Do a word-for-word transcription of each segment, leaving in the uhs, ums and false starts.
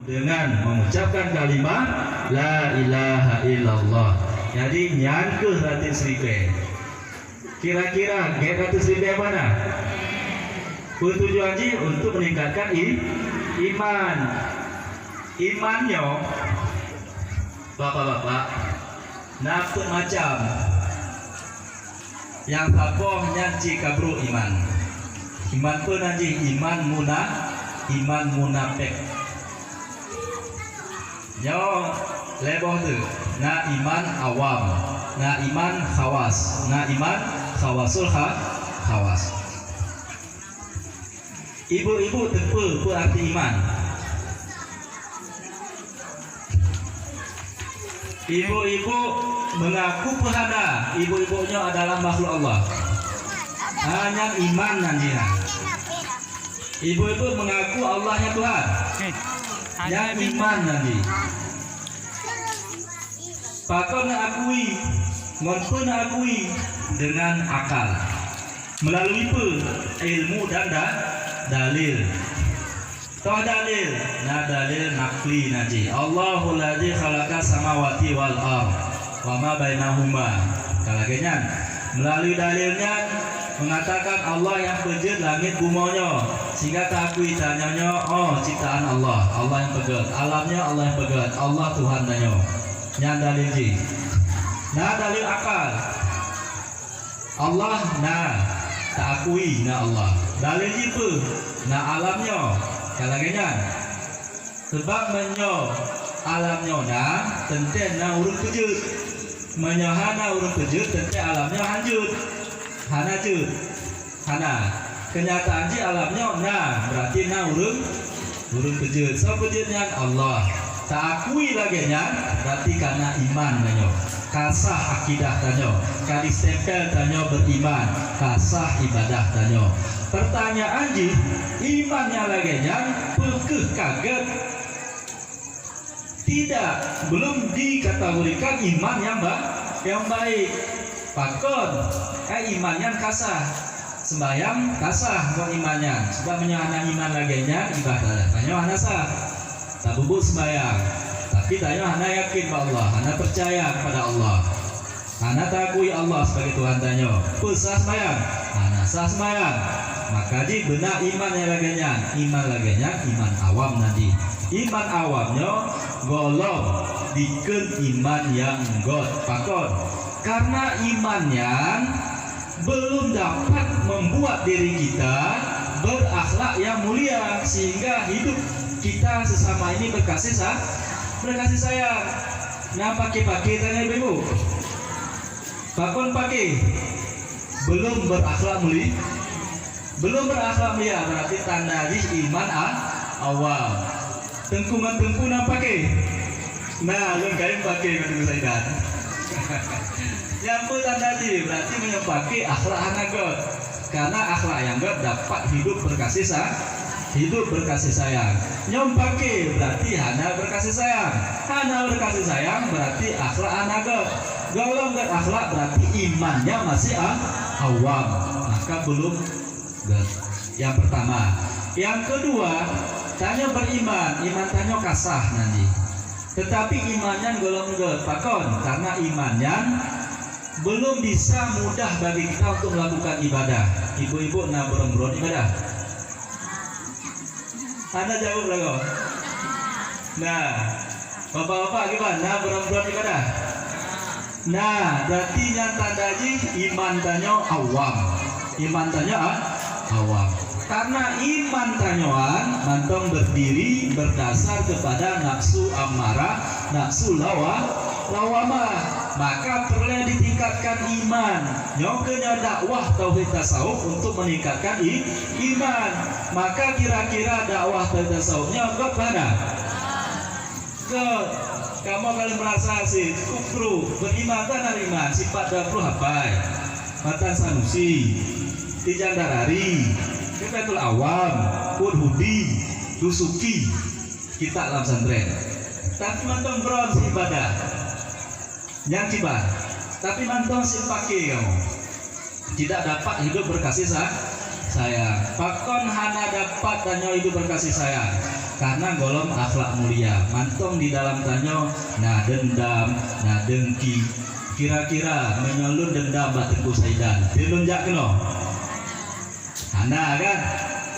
dengan mengucapkan kalimah la ilaha illallah. Jadi, nyan keuh ratus ribèe. Kira-kira gèt ratus ribèe mana? Peutujuan jih untuk meningkatkan i-, iman. Iman nyoe, bapak-bapak, na peuet macam. Nyang saboh nyan cit ka brôk iman. Iman peue nan jih? Iman muna-, iman munafék. Nyoe lhèe boh teuk, na iman awam, na iman khawas, na iman khawasul kha-, khawas. Ibu-ibu teupeue peue arti iman? Ibu-ibu mengaku peuhana, ibu-ibu nyoe adalah makhluk Allah. Ha, nyan iman nan jih. Ibu-ibu mengaku Allah nyan Tuhan. Nyan iman nan jih. Pakon neuakui? Ngon peue neuakui? Dengan akal. Melalui peue? Ilmu dan da-, dalil. Toh dalil, na dalil nakli na jih. Allahul ladzi khalaqas samawati wal ard wa ma bainahuma. Ka lagèe nyan. Melalui dalil nyan, mengatakan Allah nyang peujeuet langèt bumoe nyoe, sehingga taakui tanyoe nyoe, oh, ciptaan Allah, Allah nyang peugèt, alam nyoe Allah nyang peugèt, Allah Tuhan tanyoe. Nyan dalil jih. Na dalil akal. Allah na, taakui na Allah. Dalil jih peue? Na alam nyoe. Ka lagèe nyan. Sabab meunyoe alam nyoe na, teuntèe na ureueng peujeuet. Meunyoe hana ureueng peujeuet, teuntèe alam nyoe han jeuet. Hana jeuet. Hana. Keunyataan jih alam nyoe na, beurati na ureueng, ureueng peujeuet. Soe peujeuet nyan? Allah. Taakui lagèe nyan, beurati ka na iman tanyoe. Ka sah akidah tanyoe. Ka distempel tanyoe beriman. Ka sah ibadah tanyoe. Pertanyaan jih, iman nyang lagèe nyan peu kheueh ka gèt? Tidak, belum dikategorikan iman nyang ba-, nyang baik. Pakon? Eh, iman nyan ka sah. Sembahyang ka sah ngon iman nyan. Sebab meunyoe hana iman lagèe nyan, ibadah tanyoe hana sah. Tapubuet sembahyang, tapi tanyoe hana yakin bak Allah, hana peucaya kepada Allah. Hana taakui Allah sebagai Tuhan tanyoe. Peue sah sembahyang? Hana sah sembahyang. Maka jih beuna iman nyang lagèe nyan. Iman lagèe nyan, iman awam nan jih. Iman awam nyoe gohlom dikeue iman nyang gèt. Pakon? Karena iman nyan belum dapat membuat diri kita berakhlak yang mulia, sehingga hidup kita sesama ini berkasih sa-, berkasih sayang. Nah, paké-paké tanyoe, Ibu-ibu. Pakon paké? Belum berakhlak muli-, belum berakhlak mulia, berarti tanda jih iman a-, awam. Teungku ngon teungku na paké? Na, lôn kayém paké ngon Teungku Saidan. Nyan peue tanda jih? Berarti meunyoe paké akhlak hana gèt. Karena akhlak nyang gèt dapat hidup berkasih sa-, hidup berkasih sayang. Nyoe paké berarti hana berkasih sayang. Hana berkasih sayang berarti akhlak hana gèt. Gohlom gèt akhlak berarti imannya masih a-, awam. Maka belum gèt. Yang pertama. Yang kedua, tanyoe beriman, iman tanyoe ka sah nan jih. Tetapi iman nyan gohlom gèt. Pakon? Karena iman nyan belum bisa mudah bagi kita untuk melakukan ibadah. Ibu-ibu na beuron-beuron ibadah? Hana jaweueb lagoe. Nah, bapak-bapak kiban na beuron-beuron ibadah? Nah, berarti nyan tanda jih iman tanyoe awam. Iman tanyoe a-, awam. Karena iman tanyoe nyan mantong berdiri berdasar kepada nafsu ammarah, nafsu lawa-, lawamah. Maka peureulèe ditingkatkan iman. Nyoe keuh nyoe dakwah tauhid tasawuf untuk meningkatkan i-, iman. Maka kira-kira dakwah tauhid tasawuf nyoe gèt peu hana? Gèt. Kamoe ka lheueh meurasa sit, kufru, beriman tan hana iman, sifat dua puluh hafai. Matan Sanusi, Tijan Darari, Kifayatul Awam, Hudhudi, Dusuki, kitab lam pesantren. Tapi mantong beuron seuibadah. Nyang kiban. Tapi mantong seuipaké kamoe. Tidak dapat hidup berkasih sa-, sayang. Pakon hana dapat tanyoe hidup berkasih sayang? Karena gohlom akhlak mulia, mantong di dalam tanyoe na dendam, na dengki. Kira-kira meunyoe lôn dendam bak Teungku Saidan, teu lôn jak keunoe? Hana kan?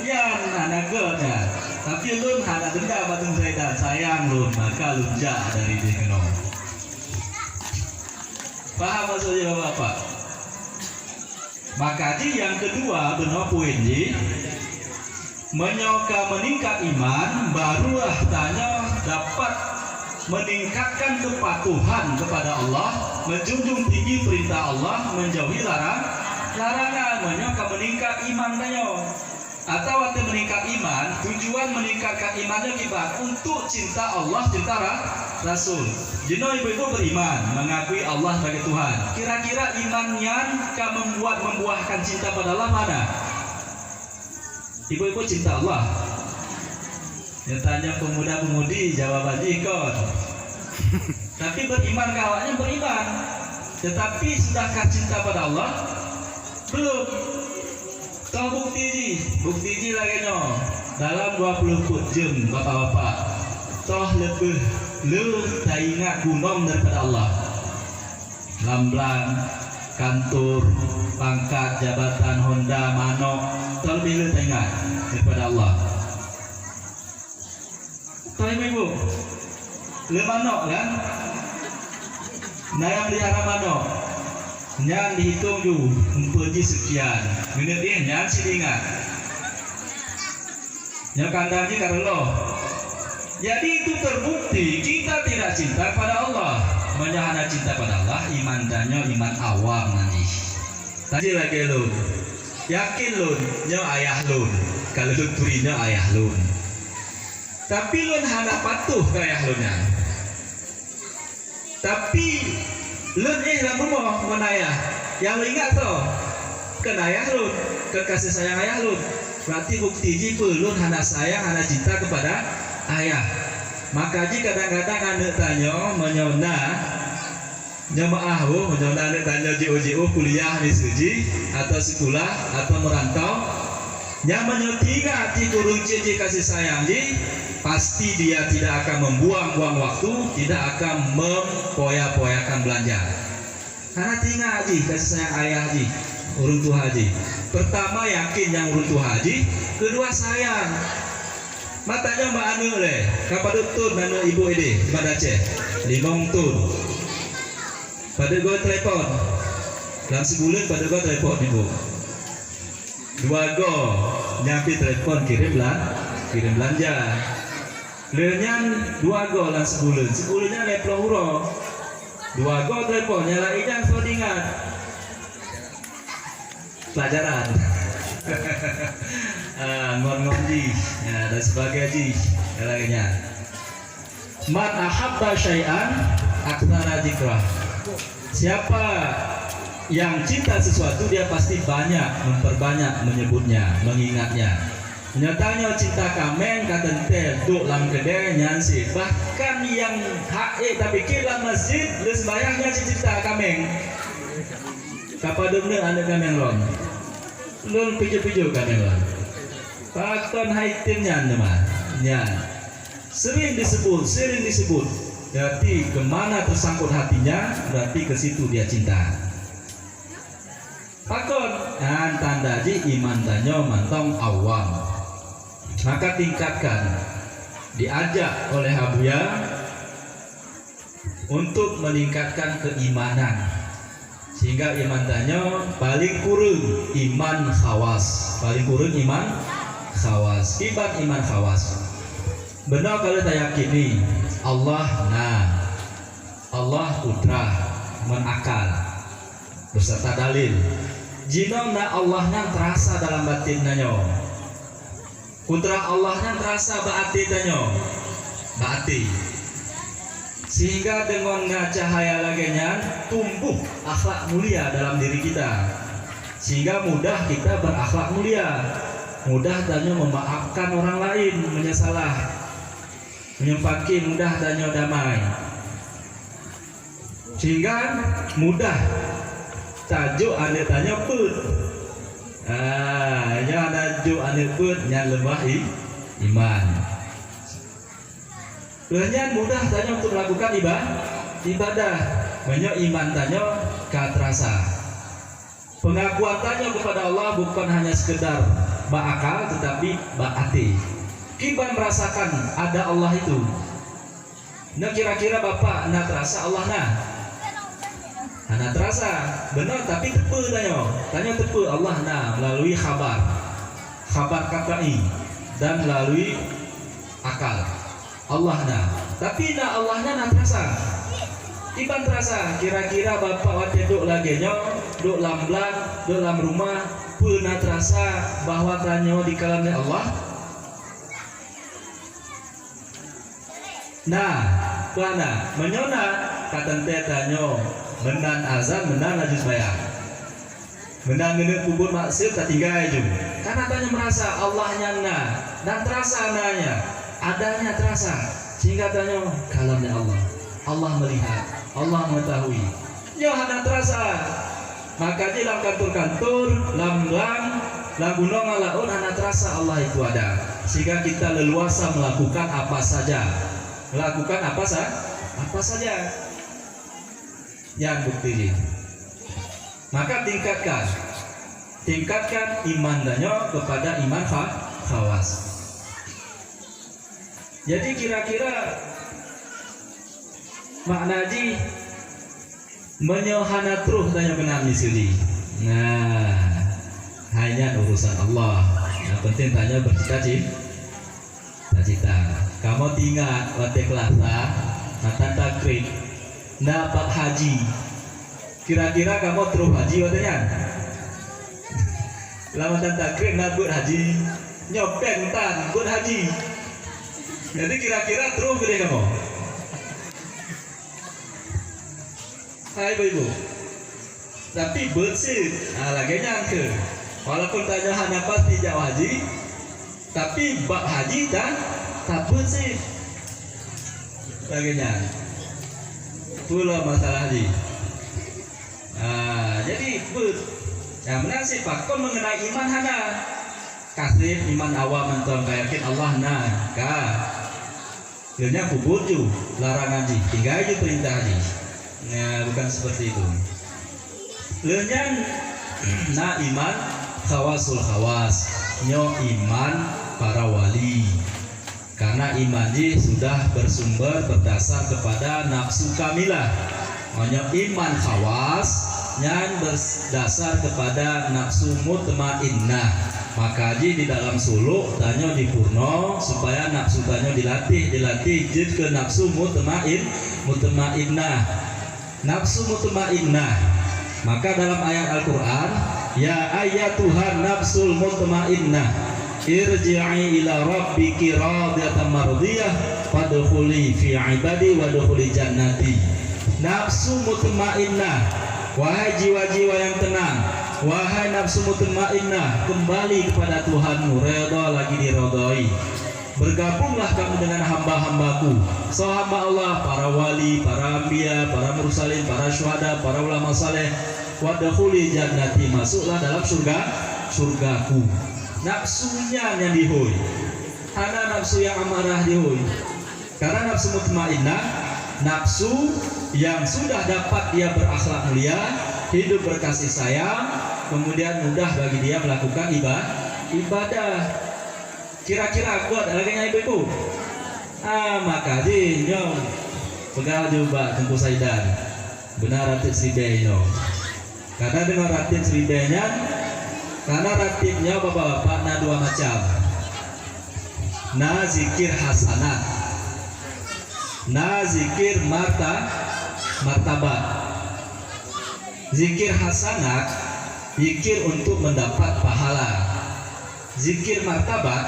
Yan hana göt nyan. Tapi lôn hana dendam bak Teungku Saidan, sayang lôn, maka lôn jak dari jih keunoe. Paham maksud jih, Bapak-bapak? Maka jih nyang keudua, bunoe poin jih, meunyoe ka meuningkat iman, barulah tanyoe dapat meningkatkan kepatuhan kepada Allah, menjunjung tinggi perintah Allah, menjauhi larang-, larangan. Meunyoe ka meuningkat iman tanyoe. Atawa watée meuningkat iman, tujuan meuningkatkan iman nyoe kiban? Untuk cinta Allah, cinta ra-, Rasul. Jinoe ibu-ibu beriman, mengakui Allah sebagai Tuhan. Kira-kira iman nyan ka membuat, membuahkan cinta pada Allah mana? Ibu-ibu cinta Allah. Nyatanya pemuda-pemudi jawaban jih kon. Tapi beriman kah awaknyan? Beriman. Tetapi sudahkah cinta pada Allah? Belum. Toh bukti jih, bukti jih lagée nyoe. Dalam dua puluh peuet jeuem, bapak-bapak, toh leubeh le taingat gunong daripada Allah. Lam blang, kantor, pangkat, jabatan, honda, manok, toh leubeh le taingat daripada Allah. Toh ibu-ibu, le manok kan? Na nyang pelihara manok, nyan dihitong ju, umpeu jih sekian. Geuneuk éh nyan cit ingat. Nyoe kandang jih ka reuloh. Jadi itu terbukti kita tidak cinta kepada Allah. Meunyoe hana cinta pada Allah, iman tanyoe iman awam nan jih. Tapi lagée lôn, yakin lôn, nyoe ayah lôn. Kalau lôn turi nyoe ayah lôn. Tapi lôn hana patuh keu ayah lôn nyan. Tapi lôn éh lam rumoh ngon ayah, nyang lôn ingat soe? Kon ayah lôn, kon kasih sayang ayah lôn. Berarti bukti jih peue? Lôn hana sayang, hana cinta kepada ayah. Maka jih kadang-kadang aneuëk tanyoe meunyoe na Jamaah, oh, meunyoe na aneuëk tanyoe jiôh-jiôh kuliah miseue jih, atau sikula, atau meurantau, nyang meunyoe teuingat jih ureuëng cit jih kasih sayang jih, pasti dia tidak akan membuang-buang waktu, tidak akan mempoya-poyakan belanja. Karena teuingat jih kasih sayang ayah jih, ureuëng tuha jih. Pertama, yakin nyang ureuëng tuha jih, keudua, sayang. Mata nyoe bak aneuëk lé, ka padub thon aneuëk ibu ideh di Banda Aceh? Limong thon. Padub goe telepon? Lam sibuleuen padub goe telepon ibu? Dua goe, nyang pih telepon kirém belan-, kirém belanja. Lheueh nyan dua goe lam sibuleuen, sibuleuen nyan lhèe plôh uroe. Dua goe telepon, nyang laén nyan soe ingat? Pelajaran. Ah, ngon-ngon jih, ya, dan sebagainya jih, ya, lagèe nyan. Man ahabba syai'an aktsara dzikrah. Siapa yang cinta sesuatu, dia pasti banyak memperbanyak menyebutnya, mengingatnya. Nyata nyoe cinta kaméng ka teuntèe duek lam keudè nyan sit. Bahkan nyang hak ék tapike lam masjid, lheueh seumbahyang nyan sit cinta kaméng. Ka padub neuk aneuk kaméng lôn? Lôn pijoh-pijoh kaméng lôn. Pakon hai tem nyan teuma? Nyan. Sering disebut, sering disebut. Berarti ke mana tersangkut hatinya, berarti ke situ dia cinta. Pakon? Nyan tanda jih iman tanyoe mantong awam. Maka tingkatkan, diajak oleh Abuya untuk meningkatkan keimanan. Sehingga iman tanyoe paling kureueng iman khawas. Paling kureueng iman khawas. Kiban iman khawas. Beuna ka lheueh tayakini Allah na. Allah kudrah ngon akal beserta dalil. Jinoe na Allah nyan terasa dalam batin tanyoe. Kudrah Allah nyan terasa bak até tanyoe, bak até. Sehingga deungon na cahaya lagèe nyan tumbuh akhlak mulia dalam diri kita. Sehingga mudah kita berakhlak mulia. Mudah tanyoe memaafkan orang lain meunyoe salah. Meunyoe paké mudah tanyoe damai. Sehingga mudah tajok aneuk tanyoe peuet. Ah, nyan tajok aneuk peuet nyan leumah i-, iman. Lheueh nyan mudah tanyoe untuk melakukan iba-, ibadah meunyoe iman tanyoe ka terasa. Pengakuan tanyoe kepada Allah bukan hanya sekedar bak akal, tetapi bak até. Kiban merasakan ada Allah itu. Nah, kira-kira Bapak na terasa Allah na? Hana terasa. Benar, tapi teupeu tanyoe. Tanyoe teupeu Allah na melalui khabar. Khabar qat'i dan melalui akal. Allah na. Tapi na Allah na, na terasa. Kiban terasa, kira-kira Bapak watée duek lagée nyoe, duek lam blang, duek lam rumah, peue na terasa bahwa tanyoe dikalon lé Allah? Na, peue na? Meunyoe na, ka teuntée tanyoe meunan azan, meunan laju seumayang. Meunan geuneuk peubuet maksiet tatinggai ju. Karena tanyoe meurasa Allah nyan na, dan terasa na nyan, adanya terasa, sehingga tanyoe kalon lé Allah. Allah melihat, Allah mengetahui. Nyoe hana terasa. Maka jih lam kantor-kantor, lam blang, lam gunong, lam laôt hana terasa Allah itu ada. Sehingga kita leluasa melakukan apa saja. Melakukan apa sa-, apa saja. Nyan bukti jih. Maka tingkatkan, tingkatkan iman tanyoe kepada iman kha-, khawas. Jadi kira-kira makna jih meunyoe hana troh tanyoe keunan miseue jih. Nah, hai nyan urusan Allah. Yang penting tanyoe bercita-cita. Cita-cita. Kamoe teuingat watée kelas sa, matan takrib, na bab haji. Kira-kira kamoe troh haji watée nyan? Lam matan takrib na beuet haji. Nyoe péng tan beuet haji. Jadi kira-kira troh keudeh kamoe? Hai ibu-ibu. Tapi beuet cit. Ha, lagée nyan keuh. Walaupun tanyoe hana pasti jak haji, tapi bab haji tan tabeuet cit. Lagée nyan. Peue lom masalah jih. Ha, jadi beuet. Nyang meunan cit pakon mengenai iman hana. Ka seb iman awam mantong ka yakin Allah na. Ka. Lheueh nyan peubuet ju larangan jih, tinggai ju peurintah jih. Nah, bukan seperti itu. Lheueh nyan na iman khawasul khawas, nyoe iman para wali. Karena iman jih sudah bersumber berdasar kepada nafsu kamilah. Meunyoe iman khawas, nyan berdasar kepada nafsu mutmainnah. Maka jih di dalam suluk tanyoe dipurno supaya nafsu tanyoe dilatih, dilatih jeuet keu nafsu mutmain-, mutmainnah. Nafsu mutmainnah. Maka dalam ayat Al-Quran, "Ya ayyatuhan nafsul mutmainnah, irji'i ila rabbiki radiyatan mardiyah, fadkhuli fi ibadi wadkhuli jannati." Nafsu mutmainnah, wahai jiwa-jiwa yang tenang, wahai nafsu mutmainnah, kembali kepada Tuhanmu, redha lagi diredhoi. Bergabunglah kamu dengan hamba-hambaku. Soe hamba Allah? Para wali, para anbiya, para mursalin, para syuhada, para ulama saleh. Wadkhuli jannati, masuklah dalam surga, surgaku. Nafsu nyan nyang dihôi. Hana nafsu nyang amarah dihôi. Karena nafsu mutmainnah, nafsu yang sudah dapat dia berakhlak mulia, hidup berkasih sayang, kemudian mudah bagi dia melakukan iba-, ibadah. Kira-kira kuat lagée nyan ibu-ibu? Ah, maka jih nyoe peugah ju bak Teungku Saidan. Beuna ratib siribée nyoe. Karena deungon ratib siribée nyan, karena ratib nyoe bapak-bapak na dua macam. Na zikir hasanat, na zikir marta-, martabat. Zikir hasanat, zikir untuk mendapat pahala. Zikir martabat,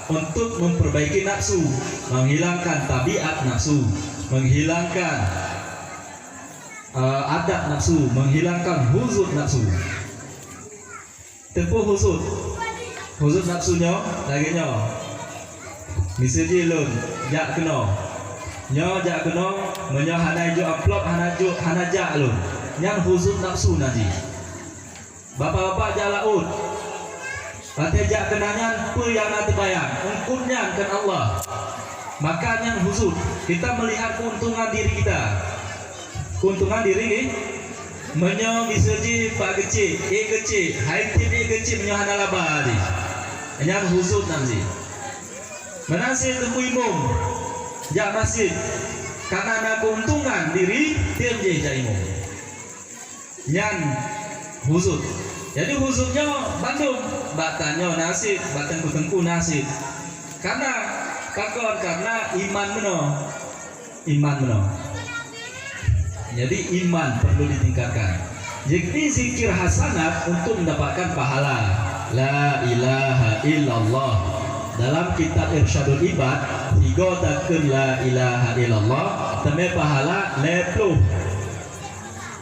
untuk memperbaiki nafsu, menghilangkan tabiat nafsu, menghilangkan, eh, adab nafsu, menghilangkan huzut nafsu. Teupeu huzut. Huzut nafsu nyoe lagée nyoe. Miseue jih lôn jak keunoe. Nyoe jak keunoe, meunyoe hana ijok amplop, hana jok, hana jak lôn. Nyan huzut nafsu na jih. Bapak-bapak jak laôt. Watée jak keunan nyan, peue nyang na teubayang? Eungkôt nyan kheun Allah. Maka nyan husud, kita melihat keuntungan diri kita. Keuntungan diri nggih. Meunyoe miseue jih bak geucék, ék geucék, hai tem ék geucék meunyoe hana laba jih. Nyan husud nan jih. Meunan cit teungku imum jak masjid, kana na keuntungan diri tem jih jak imum. Nyan husud. Jadi husud nyoe bandum bak tanyoe na cit, bak teungku-teungku na cit. Kana pakon? Karena iman meunoe. Iman meunoe. Jadi iman perlu ditingkatkan. Jadi zikir hasanat untuk mendapatkan pahala. La ilaha illallah. Dalam kitab Irsyadul Ibad, sigoe takheun la ilaha illallah, teumé pahala lhèe ploh.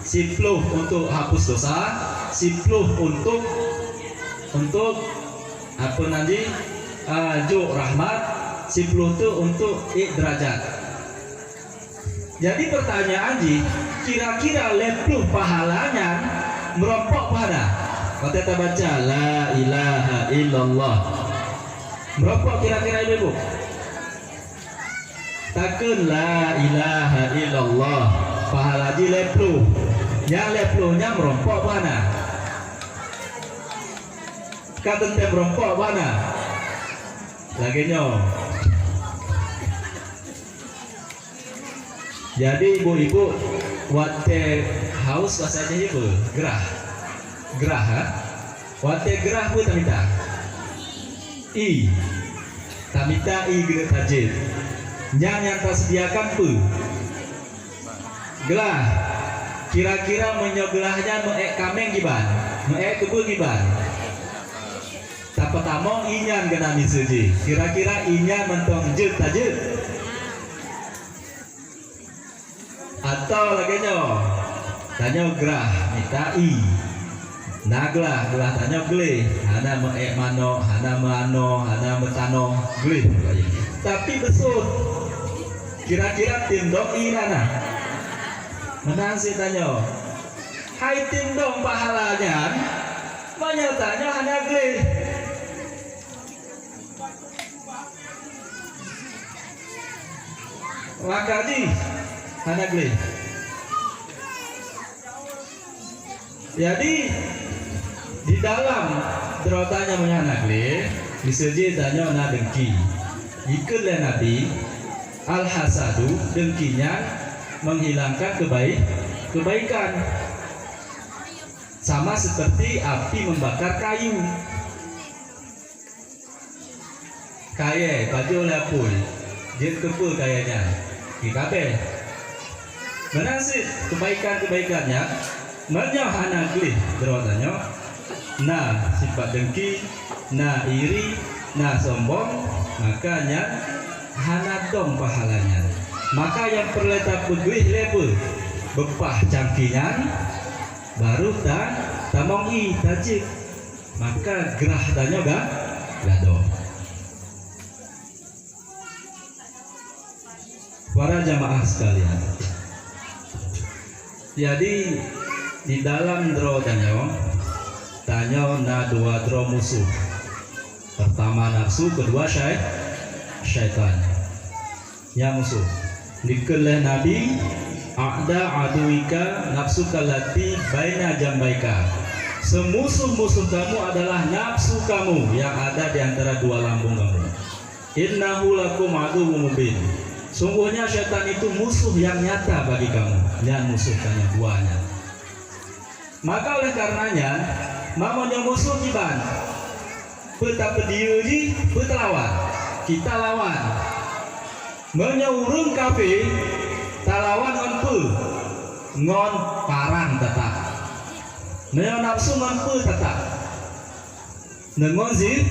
Siploh untuk hapus dosa, siploh untuk, untuk apa nan jih, ah, jok rahmat, siploh tu untuk ék derajat. Jadi pertanyaan jih, kira-kira lhèe ploh pahala nyan meurumpok peu hana? Watèe tabaca la ilaha illallah. Meurumpok kira-kira ibu-ibu? Takheun la ilaha illallah, pahala jih lhèe ploh. Nyang lhèe ploh nyan meurumpok peu hana? Ka teuntèe meurumpok peu hana? Lagèe nyoe. Jadi ibu-ibu watèe haus bahasa Aceh ié peu? Grah. Grah, ha? Watèe grah peu tamita? Ié. Tamita ié geuneuk tajép. Nyan nyang taseudiakan peu? Glah. Kira-kira meunyoe glah nyan meuék kaméng kiban, meuék keubeue kiban? Tapeutamong ié nyan keunan miseue jih. Kira-kira ié nyan mantong jeuet tajép? Atawa lagèe nyoe, tanyoe grah mita ié. Na glah, glah tanyoe gleh, hana meuék manok, hana meuanoe, hana meutanoh, gleh. Tapi beusôn. Kira-kira tem dong ié na na? Meunan cit tanyoe. Hai tem dong pahala nyan, meunyoe tanyoe hana gleh. Maka jih hana gleh. Jadi di dalam droe tanyoe meunyoe hana gleh, miseue jih tanyoe na dengki. Jikheun lé Nabi, al-hasadu, dengki nyan menghilangkan kebaik, kebaikan. Sama seperti api membakar kayu. Kayèe pajoh lé apui, jeuet keupeue kayèe nyan? Jikabeh. Meunan cit keubaikan-keubaikan nyan, meunyoe hana gleh droe tanyoe, na sifat dengki, na iri, na sombong, maka nyan hana dong pahala nyan. Maka nyang peureulèe tapeugleh lé peue? Beupah cangki nyan, barô ta-, tamong ié tajép. Maka grah tanyoe ga-, gadôh. Para jamaah sekalian, jadi di dalam droe tanyoe, tanyoe na dua droe musoh. Pertama nafsu, kedua syai-, syaitan. Nyan musoh. Dikheun lé Nabi, "A'da aduwika nafsuka allati baina jambaika." Seumusoh-musoh kamu adalah nafsu kamu yang ada di antara dua lambung kamu. "Innahu lakum aduwwum mubin." Sungguhnya syaitan itu musuh yang nyata bagi kamu. Nyan musoh tanyoe dua nyan. Maka oleh karena nyan, meunyoe musoh kiban, peue tapeudiyeu jih, peue talawan? Kita lawan. Meunyoe ureuëng kafé, talawan ngon peue? Ngon parang teutap. Meunyoe nafsu ngon peue teutap? Deungon zi-,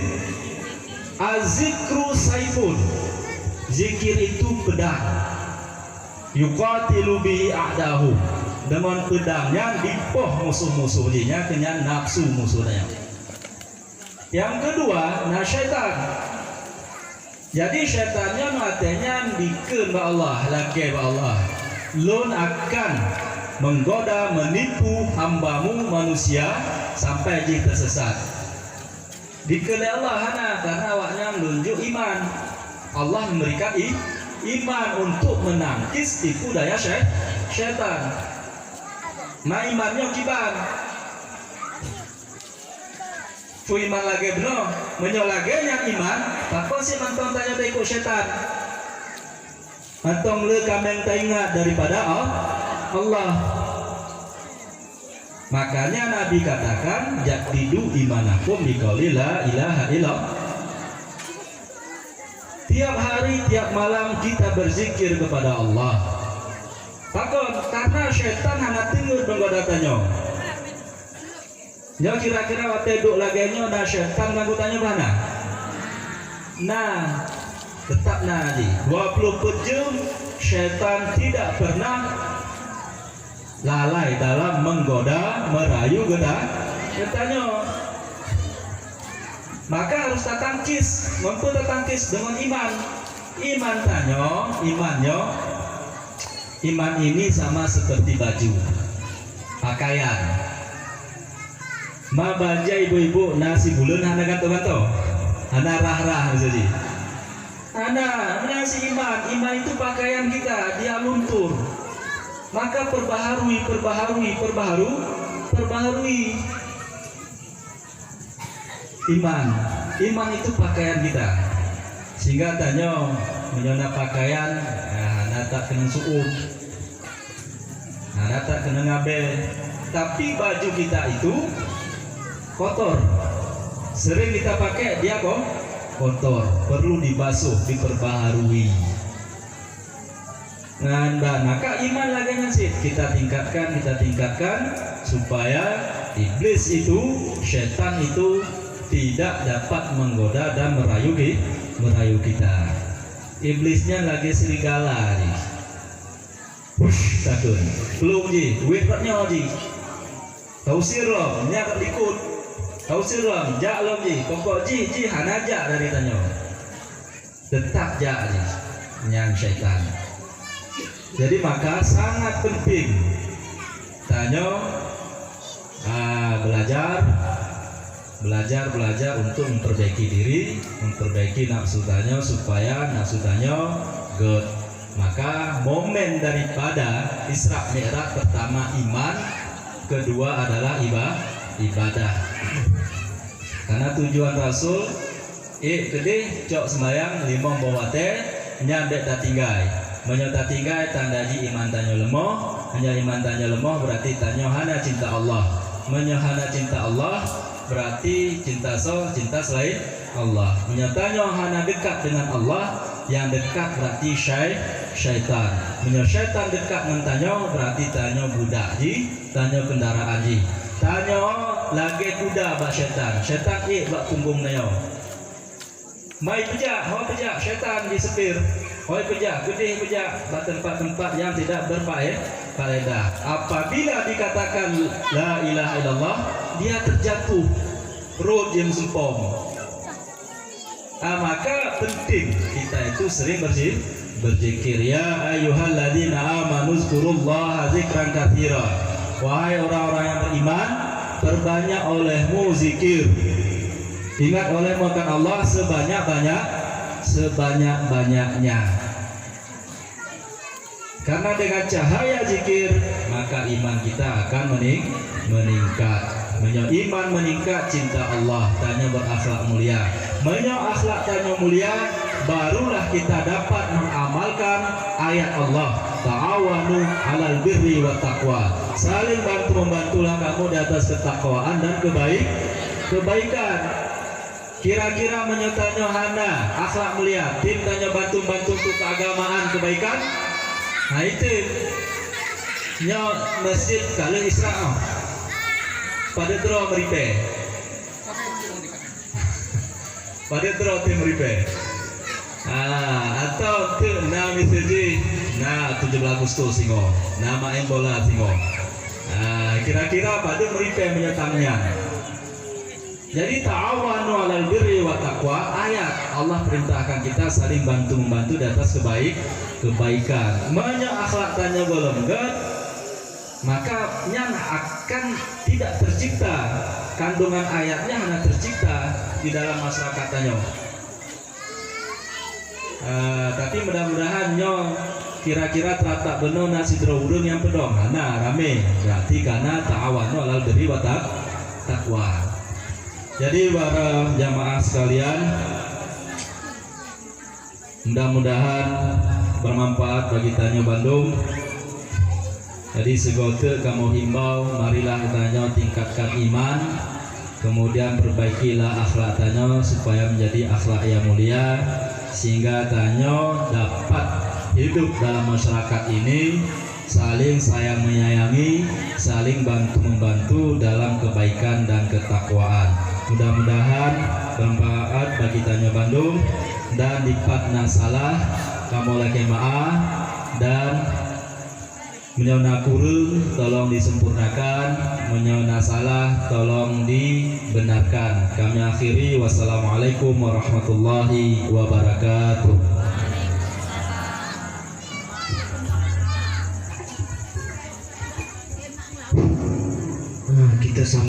az-zikru saifun. Zikir itu pedang. Yuqatilu bihi a'dahu. Deungon peudang nyan jipoh musoh-musoh jih, nyan keuh nyan nafsu musoh nyan. Nyang keudua na syaitan. Jadi syaitan nyan watée nyan dikheun bak Allah, lakée bak Allah, "Lôn akan menggoda, menipu hamba-Mu manusia sampai jih teusesat." Dikheun lé Allah hana, karena awaknyan lôn jok iman. Allah memberikan i-, iman untuk menangkis tipu daya syai-, syaitan. Nah, iman nyoe kiban. Peue iman lagée bunoe? Meunyoe lagée nyan iman, pakon sit mantong tanyoe taikot syaitan? Mantong le kaméng taingat daripada Al-, Allah. Makanya Nabi katakan, "Jaddidu imanakum biqauli la ilaha illallah." Tiap hari, tiap malam kita berzikir kepada Allah. Pakon? Karena syaitan hana teungeut menggoda tanyoe. Nyoe kira-kira watée duek lagée nyoe na syaitan ganggu tanyoe bah na? Nah, tetap na jih. Dua puluh empat jam syaitan tidak pernah lalai dalam menggoda, merayu geuta-, geutanyoe. Maka harus tatangkis. Meunyoe tatangkis deungon iman. Iman tanyoe, iman nyoe, iman ini sama seperti baju, pakaian. Ma bajée ibu-ibu na sibuleuen hana gantoe-gantoe, hana rhah-rhah miseue jih. Hana, meunan sit iman. Iman itu pakaian kita, dia luntur. Maka perbaharui, perbaharui, perbaharu-, perbaharui. Iman. Iman itu pakaian kita. Sehingga tanyoe, meunyoe na pakaian, nah, hana that keunong su'um. Hana that keunong abée. Tapi baju kita itu kotor. Sering kita pakai, dia ko-, kotor. Perlu dibasuh, diperbaharui. Nyan, dan maka iman lagée nyan sit kita tingkatkan, kita tingkatkan, supaya iblis itu, syaitan itu tidak dapat menggoda dan merayu ki-, merayu kita. Iblis nyan lagée serigala jih. Hush, takheun. Plueng jih, wét rot nyoe jih. Tausie lom, nyak likot. Tausie lom, jak lom jih. Pokok jih, jih hana jak dari tanyoe. Teutap jak jih nyan syaitan. Jadi maka sangat penting tanyoe, ah, belajar, belajar, belajar untuk memperbaiki diri, memperbaiki nafsu tanyoe supaya nafsu tanyoe gét. Maka momen daripada Isra Mi'raj, pertama iman, kedua adalah iba-, ibadah. Karena tujuan Rasul, ék keudeh cok seumayang limong boh watée, nyan bék tatinggai. Meunyoe tatinggai, tanda jih iman tanyoe leumoh. Meunyoe iman tanyoe leumoh, berarti tanyoe hana cinta Allah. Meunyoe hana cinta Allah, berarti cinta soe? Cinta selain Allah. Meunyoe tanyoe hana dekat dengan Allah, nyang dekat berarti syai-, syaitan. Meunyoe syaitan dekat ngon tanyoe, berarti tanyoe budak jih, tanyoe kendaraan jih. Tanyoe lagée kuda bak syaitan. Syaitan ék bak punggong tanyoe. Mai peujak, ho peujak, syaitan jiseupir. Hoi peujak, keudeh peujak bak teumpat-teumpat nyang tidak berfae-, faedah. Apabila dikatakan la ilaha illallah, dia terjatuh. Rot jih meusumpom. Ah, maka penting kita itu sering berzi-, berzikir. "Ya ayyuhalladzina amanu dzkurullaha dzikran katsira." Wahai orang-orang yang beriman, perbanyak olehmu zikir. Ingat olehmu akan Allah sebanyak-banyak, sebanyak-banyaknya. Karena dengan cahaya zikir, maka iman kita akan mening-, meningkat. Meunyoe iman meningkat, cinta Allah, tanyoe berakhlak mulia. Meunyoe akhlak tanyoe mulia, barulah kita dapat mengamalkan ayat Allah, "Ta'awanu 'alal birri wat taqwa." Saling bantu membantulah kamu di atas ketakwaan dan kebaik-, kebaikan. Kira-kira meunyoe tanyoe hana akhlak mulia, tem tanyoe bantu-bantu untuk keagamaan, kebaikan? Hai tem. Nyoe masjid ka lheueh Isra, oh. Padub droe meuripée? Padub droe tem meuripée? Ah, atau teuk na miseue jih, na tujoh belas Agustus singoh, na maén bola singoh. Ah, kira-kira padub meuripée meunyoe tam nyan? Jadi, ta'awanu 'alal birri wat taqwa, ayat Allah perintahkan kita saling bantu-membantu di atas kebaik-, kebaikan. Meunyoe akhlak tanyoe gohlom gét, maka nyan akan tidak tercipta, kandungan ayatnya hana tercipta di dalam masyarakat tanyoe. Eh, tapi mudah-mudahan nyoe kira-kira teuratap bunoe na sidroe ureuëng nyang peudong. Hana, ramé. Berarti kana ta'awanu 'alal birri wa taq-, taqwa. Jadi, para jamaah sekalian, mudah-mudahan bermanfaat bagi tanyoe bandum. Jadi, sigoe teuk kamoe himbau, marilah tanyoe tingkatkan iman, kemudian perbaikilah akhlak tanyoe supaya menjadi akhlak yang mulia, sehingga tanyoe dapat hidup dalam masyarakat ini saling sayang menyayangi, saling bantu membantu dalam kebaikan dan ketakwaan. Mudah-mudahan bermanfaat bagi tanyoe bandum, dan dipat na salah, kamoe lakée maáh, dan meunyoe na kureueng, tolong disempurnakan. Meunyoe na salah, tolong dibenarkan. Kami akhiri. Wassalamualaikum warahmatullahi wabarakatuh. Nah, kita sama